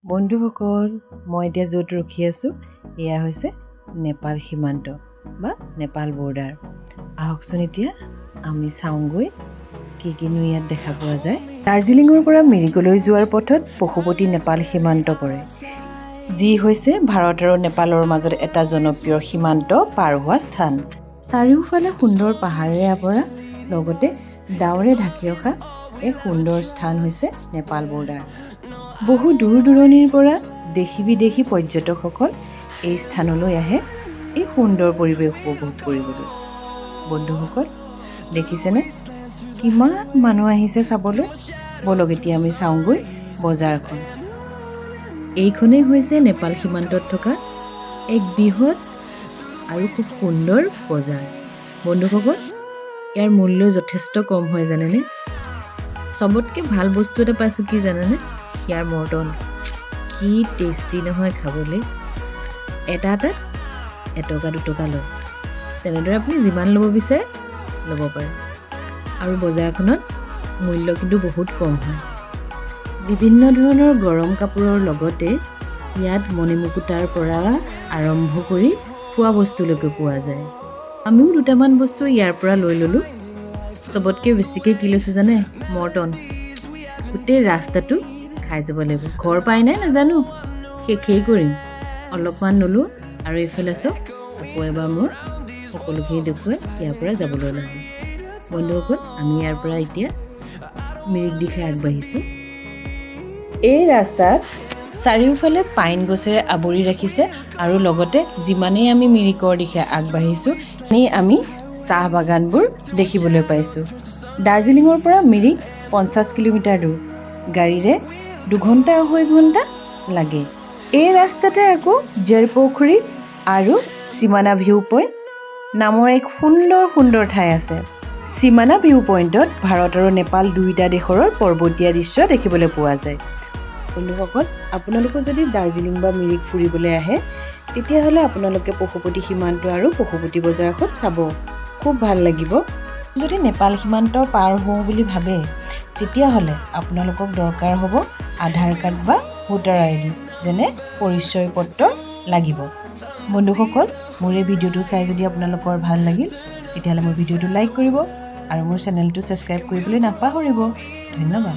বন্ধুসকল, মই এতিয়া য'ত ৰখি আছোঁ, এয়া হৈছে নেপাল সীমান্ত বা নেপাল বৰ্ডাৰ। আহকচোন, এতিয়া আমি চাওঁগৈ কি কিনো ইয়াত দেখা পোৱা যায়। দাৰ্জিলিঙৰ পৰা মিৰিকলৈ যোৱাৰ পথত পশুপতি নেপাল সীমান্ত পৰে, যি হৈছে ভাৰত আৰু নেপালৰ মাজত এটা জনপ্ৰিয় সীমান্ত পাৰ হোৱা স্থান। চাৰিওফালে সুন্দৰ পাহাৰেৰে আৱৰা, লগতে ডাৱৰে ঢাকি ৰখা এক সুন্দৰ স্থান হৈছে নেপাল বৰ্ডাৰ। বহু দূৰ দূৰণিৰ পৰা দেশী বিদেশী পৰ্যটকসকল এই স্থানলৈ আহে এই সুন্দৰ পৰিৱেশ উপভোগ কৰিবলৈ। বন্ধুসকল, দেখিছেনে কিমান মানুহ আহিছে চাবলৈ? ব'লক, এতিয়া আমি চাওঁগৈ বজাৰখন। এইখনেই হৈছে নেপাল সীমান্তত থকা এক বৃহৎ আৰু খুব সুন্দৰ বজাৰ। বন্ধুসকল, ইয়াৰ মূল্য যথেষ্ট কম হয়, জানেনে? চবতকৈ ভাল বস্তু এটা পাইছোঁ, কি জানেনে? ইয়াৰ মৰ্টন কি টেষ্টি নহয় খাবলৈ! এটা এটাত 1 টকা 2 টকা লয়। তেনেদৰে আপুনি যিমান ল'ব বিচাৰে ল'ব পাৰে আৰু বজাৰখনত মূল্য কিন্তু বহুত কম হয়। বিভিন্ন ধৰণৰ গৰম কাপোৰৰ লগতে ইয়াত মণিমুকুতাৰ পৰা আৰম্ভ কৰি খোৱা বস্তুলৈকে পোৱা যায়। আমিও দুটামান বস্তু ইয়াৰ পৰা লৈ ল'লোঁ। চবতকৈ বেছিকৈ কি লৈছোঁ জানে? মৰ্টন। গোটেই ৰাস্তাটো খাই যাব লাগিব। ঘৰ পাই নাই নাজানো, শেষেই কৰিম। অলপমান ল'লোঁ আৰু এইফালে চাওক, আকৌ এবাৰ মোৰ সকলোখিনি দেখুৱাই ইয়াৰ পৰা যাবলৈ ওলালোঁ। বন্ধুসকল, আমি ইয়াৰ পৰা এতিয়া মিৰিক দিশে আগবাঢ়িছোঁ। এই ৰাস্তাত চাৰিওফালে পাইন গছেৰে আৱৰি ৰাখিছে আৰু লগতে যিমানেই আমি মিৰিকৰ দিশে আগবাঢ়িছোঁ, সিমানেই আমি চাহ বাগানবোৰ দেখিবলৈ পাইছোঁ। দাৰ্জিলিঙৰ পৰা মিৰিক 50 কিলোমিটাৰ দূৰ। গাড়ীৰে 2 ঘণ্টা 2.5 ঘণ্টা লাগে। এই ৰাস্তাতে আকৌ জেৰপুখুৰী আৰু চিমানা ভিউ পইণ্ট নামৰ এক সুন্দৰ সুন্দৰ ঠাই আছে। চিমানা ভিউ পইণ্টত ভাৰত আৰু নেপাল দুয়োটা দেশৰ পৰ্বতীয়া দৃশ্য দেখিবলৈ পোৱা যায়। বন্ধুসকল, আপোনালোকো যদি দাৰ্জিলিং বা মিৰিক ফুৰিবলৈ আহে, তেতিয়াহ'লে আপোনালোকে পশুপতি সীমান্ত আৰু পশুপতি বজাৰখন চাব, খুব ভাল লাগিব। যদি নেপাল সীমান্ত পাৰ হওঁ বুলি ভাবে, তেতিয়াহ'লে আপোনালোকক দৰকাৰ হ'ব আধাৰ কাৰ্ড বা ভোটাৰ আইডি, যেনে পৰিচয় পত্ৰ লাগিব। বন্ধুসকল, মোৰ এই ভিডিঅ'টো চাই যদি আপোনালোকৰ ভাল লাগিল, তেতিয়াহ'লে মোৰ ভিডিঅ'টো লাইক কৰিব আৰু মোৰ চেনেলটো ছাবস্ক্ৰাইব কৰিবলৈ নাপাহৰিব। ধন্যবাদ।